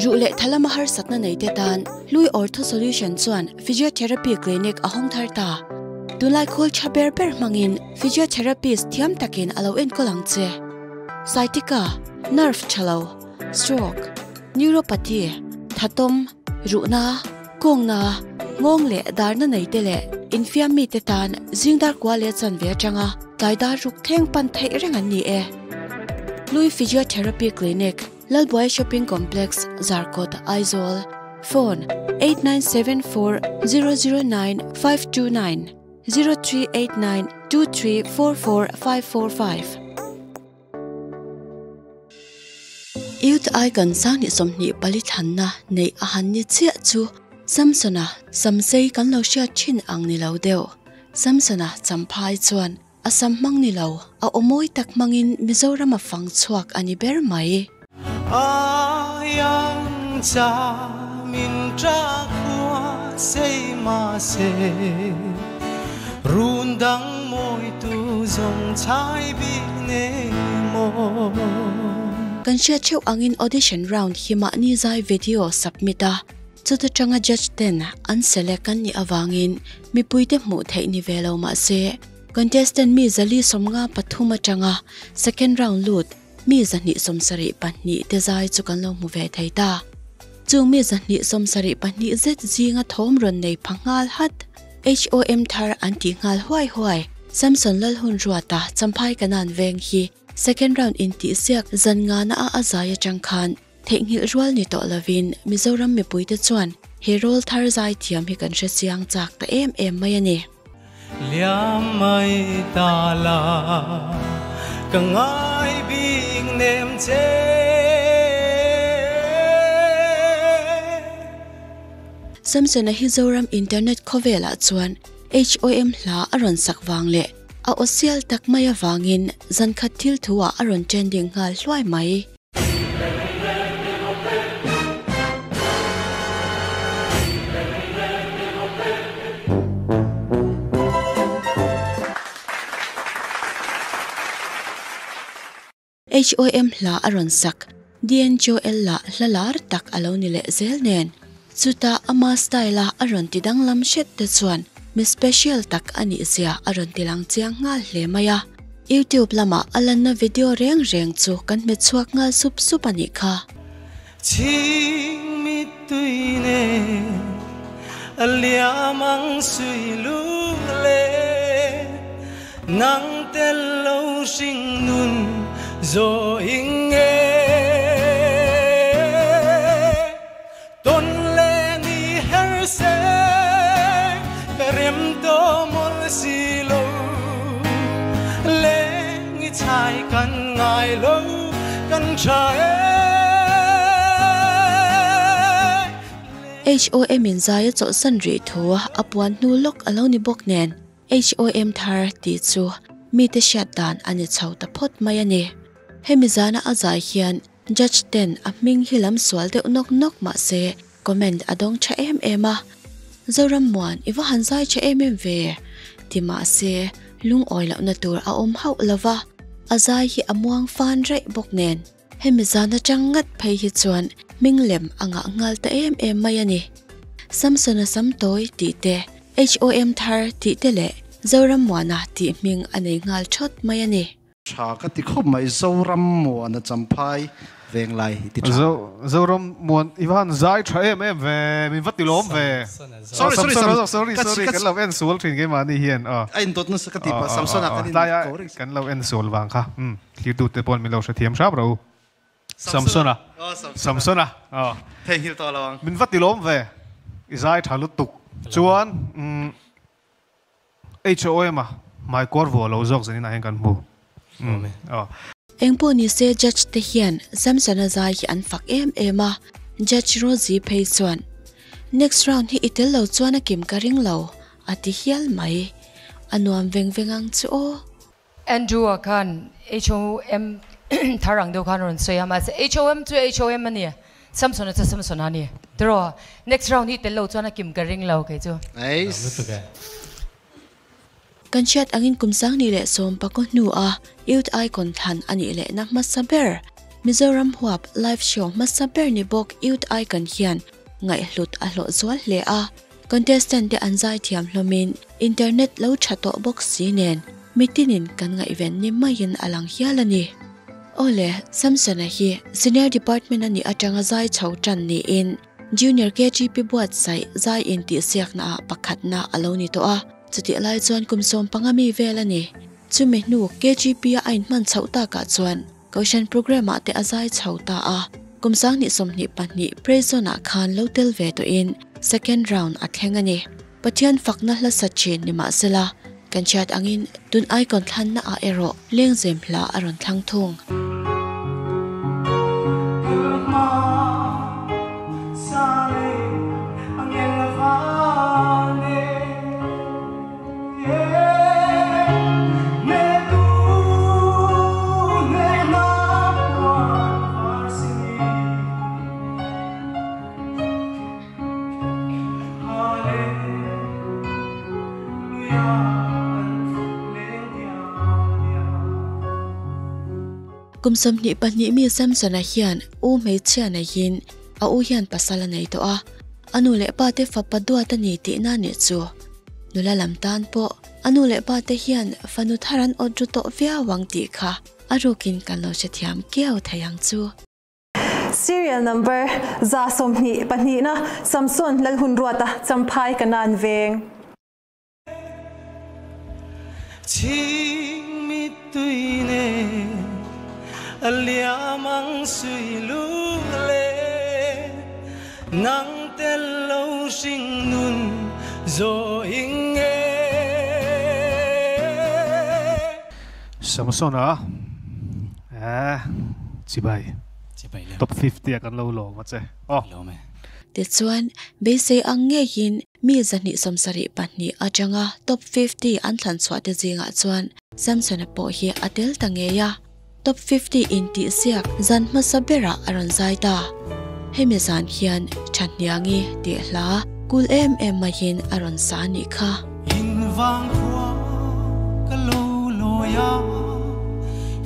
Ruh leh tha lama harsatna nei te tan Hlui Ortho Solution chuan Physiotherapy Clinic a hawng thar ta. Tunlai khawl tha ber ber hmangin Physiotherapist thiam takin a lo enkawl ang che. Sciatica, nerve tha lo, stroke, neuropathy, thatawm, ruhna, kawngna, nghawng leh darna nei te leh infiam mite tan zingdar kua leh chanve atanga tlai dar ruk thleng pan theih reng an ni e. Hlui Physiotherapy Clinic, Lalbuai Shopping Complex, Zarkawt, Aizawl, Phone, 8974 009 529 0389 2344 545. Youth Icon 2024 thlanna neih a han ni chiah chu Samsona samsei kan lo hriat thin ang ni lo deuh. Samsona champhai chuan a sam hmang ni lo, a aw mawi tak hmangin Mizoram a fang chhuak a ni ber mai. Kan hriat theuh angin audition round hi mahni zai video submit a, chuta tanga judge ten an select an nih avangin mipuite hmuh theih ni ve lo mahse contestant mi 453 atanga second round lut mi 272 te zai chu kan lo hmu ve thei ta. Chung mi 272 zet zinga thawm rawn nei pha nghal hat. HOM thar an tih nghal huai huai. Samson Lalhun Ruata Champhai Kanan veng hi second round intihsiak zan ngana a a zai atang khan theihnghilh rual ni tawh lovin Mizoram mipuite chuan he rawl thar zai thiam hi kan hre chiang chak ta em em mai a ni. Liam mai ta la ka ngai bik nem che. Samsona hi Zoram internet khawvelah chuan HOM hla a rawn sak vang leh a aw sial tak mai avangin zankhat thil thuah a rawn trending nghal hluai mai. HOM hla a rawn sak, DNJOL lah hla lar tak a lo ni leh zel nen. Chutah ama style-a a rawn ti danglam hret te chuan mi special tak a nih zia a rawn ti lang chiang nghal hle mai a. YouTube lamah a lanna video reng reng chu kan hmet chhuak nghal sup sup a nih kha. Chhing mittui nen a liam ang sui lung le nang tel lo hring nun zo ing nge tawn le ni her se ka rem to mol si lo leng i chai kan ngai lo kan tha e. HOM in zai a chawlhsan rih thu a puan hnu lawk a lo ni bawk nen HOM thar tih chu mite hriat dan a ni chho ta phawt mai a ni. Hemi zana a zai hian judge ten a hming hi lam sual deuh nawk nawk mah se comment a dawng tha em em a. Zoram muan i va han zai tha em em ve ti mah se lungawi lohna tur a awm hauh lo va, a zai hi a muang fan raih bawk nen. Hemi zan atang ngat phei hi chuan hming lem a ngah nghal ta em em mai a ni. Samsona Samtawi tih te, HOM thar tih te leh Zoram Muana tih hming a nei nghal thawt mai a ni. Tha ka ti khawp mai Zoram Muana Champhai Venglai i ti tha. Zoram Muan i va han zai tha em em ve, min va ti lawm ve. Sorry sorry sorry sorry kan lo en sual thin keimahni hian. A indawt nasa ka ti pah Samsona kan in ko reng. Kan lo en sual vang kha. Thirtute paw'n min lo hrethiam hrap ro. Samsona. Samsona. Theihnghilh tawh lo ang. Min va ti lawm ve. I zai tha lutuk. Chuan HOM a hmaikuar vuah lo zawk zanin ah hian kan hmu. Engpawh ni se judge te hian Samsona zai hi an fak em em a, Judge Rosie phei chuan Next round hi i tel lo chuan a kim ka ring lo a ti hial mai. A nuam veng veng ang chu aw. Andrew-a khan HOM thar ang deuh khan a rawn sawi a, mahse HOM chu HOM a ni, Samson-a chu Samson-a a ni. Tiraw, next round hi tel lo chuan a kim ka ring lo kei chu. Nice. Kan hriat angin kum 2019 hnua Youth Icon thlan a nih lehna hmasa ber. Mizoram huap live show hmasa ber ni bawk Youth Icon hian ngaihhlut a hlawh zual hle a, contestant te an zaithiam hlawmin internet lo tha tawh bawk si nen mitinin kan ngaihven ni maiin a lang hial a ni. Awle, Samsona hi Senior Department a nih atanga zai chho tan niin Junior KGP buatsaih zai intihsiakna ah pakhatna a lo ni tawh a, chutih lai chuan kum 15 mi vel a ni. Chumi hnu KGP a a inhman chhoh takah chuan Kohhran programme ah te a zai chho ta a, kum 2022 Praise Zone ah khan lo tel ve tawhin second round a thleng a ni. Pathian fakna hla sa thin ni mahsela kan hriat angin tun icon thlanna ah erawh lengzem hla a rawn thlang thung. Kum 22 mi Samsona hian u hmeichhia neihin a u hian pasal a nei tawh a, a nu leh pa te fapa duat a ni tihna nih chu. Nula lam tan pawh a nu leh pa te hian fanu thar an awt ru tawh viau ang tih kha a rukin kan lo hrethiam kiau thei ang chu. Serial number 122 na Samson Lalhunruata Champhai Kanan Veng. Chhing mittui nen a liam ang sui lu le nang tel lo hring nun zo ing e. Samsona eh chibai Chibai le. Top 50 a kan lo lawm a che aw. Lawm e. Tichuan, beisei ang ngeiin mi 172 atanga top 50 an thlan chhuah te zingah chuan Samsona pawh hi a tel ta ngei a, top 50 intihsiak zan hmasa berah a rawn zai ta. Hemi zan hian Thahniangi tih hla kul em em maiin a rawn sa a nih kha. In vang khua ka lo lawi a,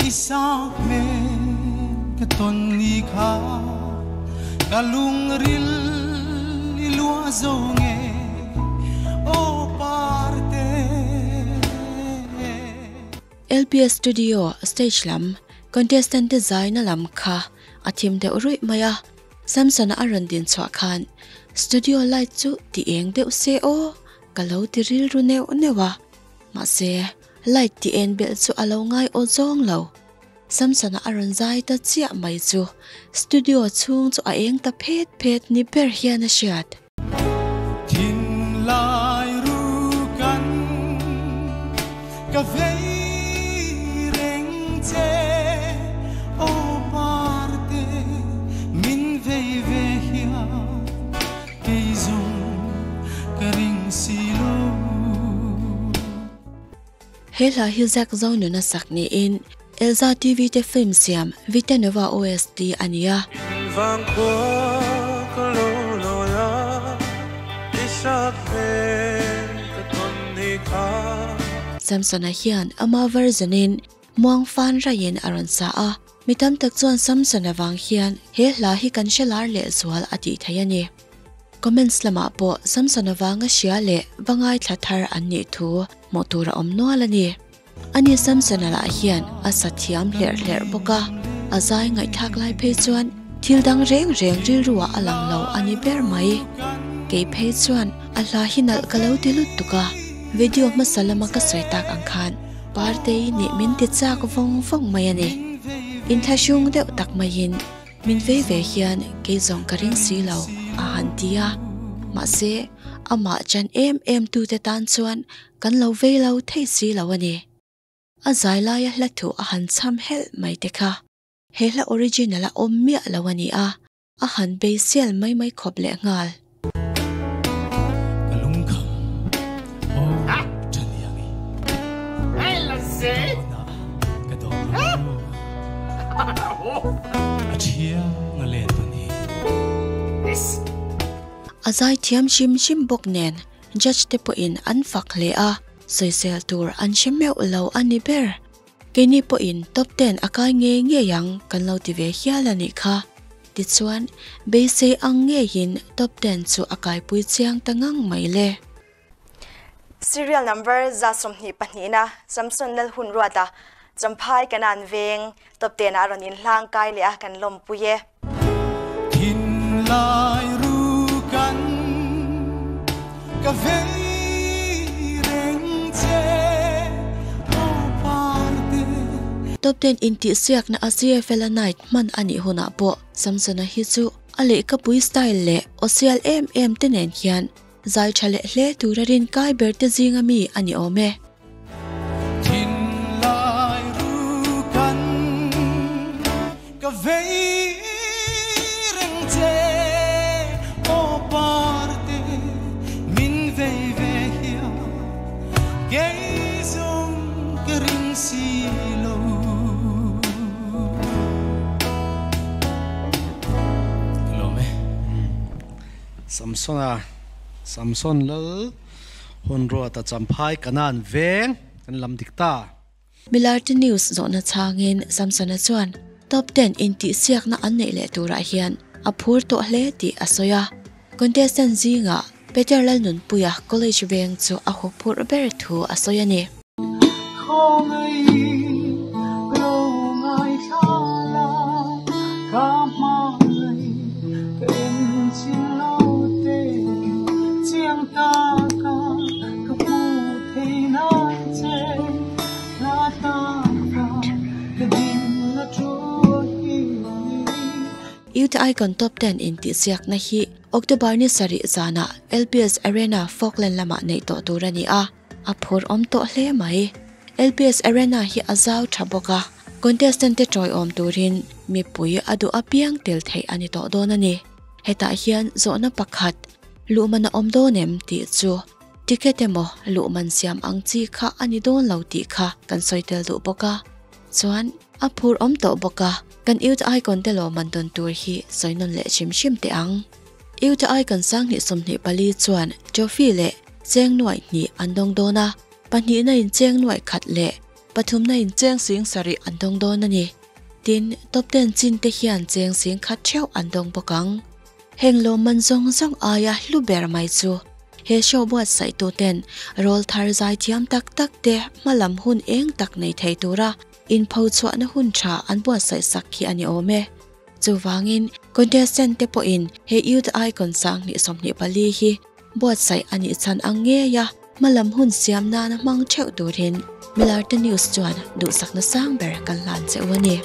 i sak hmel ka tawn ni kha, ka lungril i luah zo nge aw parte. LPS Studio stage lam contestant te zaina lam kha a thim deuh ruih mai a, Samson-a a rawn din chhuah khan studio light chu ti eng deuh se aw ka lo ti rilru neuh neuh a, mahse light ti en belh chu a lo ngai aw zawng lo. Samson-a a rawn zai ta chiah mai chu studio chhung chu a eng ta phet phet ni ber hian a hriat. Thinlai rukan ka vei reng che aw parte min vei ve hian kei zawng ka ring si lo. He hla hi Zack Zonun a sak niin Elza TV te film siam Vitanova OST a ni a. Vang khua ka lo lawi a, i sak hmel ka tawn ni kha. Samsona hian ama version-in muang fan raiin a rawn sa a, mi tam tak chuan Samsona vang hian he hla hi kan hre lar lehzual a tih theih a ni. Comments lamah pawh Samsona vanga hria leh va ngaithla thar an nih thu hmuh tur a awm nual a ni. Ani Samsona lah hian a sa thiam hlerh hlerh bawk a, a zai ngaihthlak lai phei chuan thil dang reng reng rilruah a lang lo a ni ber mai. Kei phei chuan a hla hi nalh ka lo ti lut tuk a, video hmasa lama ka sawi tak ang khan Partei nih min ti chak vawng vawng mai a ni. Inthlahrung deuh tak maiin min vei ve hian kei zawng ka ring si lo a han ti a, mahse amah chan em em tute tan chuan Kan lo vei lo thei si lo a ni. A zai laia hla thu a han cham helh mai te kha. He hla original a awm miah lo a ni a, a han bei sial mai mai khawp leh nghal. Ka lungkham aw ṭhaniang i ka dawnah ka dawm lo a ṭhiang a len tawn hi. A zai thiam hrim hrim bawk nen Judge te pawhin an fak hle a, sawisel tur an hre meuh lo a ni ber. Keini pawhin top ten a kai ngei ngei ang kan lo ti ve hial a nih kha. Tichuan, beisei ang ngeiin top ten chu a kaipui chiang ta ngang mai le. Serial number 122na Samson Lalhunruata Champhai Kanan Veng top ten ah a rawn inhlang kai leh a kan lawmpui e. Thinlai ru kan ka vei reng che aw parte. Top ten intihsiakna a CFL a night hman a nih hunah pawh Samsona hi chu a lehkhapui style leh aw sial em em te nen hian Zai tha leh hle tura rin kai ber te zinga mi a ni awm e. Thinlai ru kan ka vei reng che aw parte min vei ve hian kei zawng ka ring si lo. Ka lawm e. Samsona, Samson Lal Hunruata Champhai Kanan veng kan lam dik ta. Milarte News zawhna chhangin Samsona chuan Top ten intihsiakna an neih leh turah hian a phur tawh hle tih a sawi a. Contestant zingah Peter Lalnunpuia College veng chu a huphurh ber thu a sawi a ni. Youth Icon Top Ten intihsiakna hi October ni sarih zanah LPS Arena Falkland lamah neih tawh tur a ni a. A phur awm tawh hle mai. LPS Arena hi a zau tha bawk a, contestant te tawiawm turin mipui a duh apiang tel theih a ni tawh dawn a ni. Hetah hian zawhna pakhat, luhman a awm dawn em tih chu ticket emaw luhman siam ang chi kha a ni dawn lo tih kha kan sawi tel duh bawk a. Chuan a phur awm tawh bawk a, kan Youth Icon te lawmman dawn tur hi sawi nawn leh hrim hrim teh ang. Youth Icon 2024 chuan trophy leh Cheng nuaih hnih an dawng dawn a, pahnihna in cheng nuaih khat leh pathumna in cheng sing sarih an dawng dawn a ni. Tin, top ten chin te hian cheng sing khat theuh an dawng bawk ang. Heng lawmman zawng zawng aia hlu ber mai chu he show buatsaih tu ten rawl thar zai thiam tak tak te hmalam hun eng tak nei thei tura inpho chhuahna hun tha an buatsaih sak hi a ni awm e. Chuvangin, contestant te pawhin he Youth Icon 2024 hi Buatsaih a nih chhan ang ngei a, hmalam hun siam nana hmang theuh turin Milarte News chuan duhsakna sang ber kan hlan che u a ni.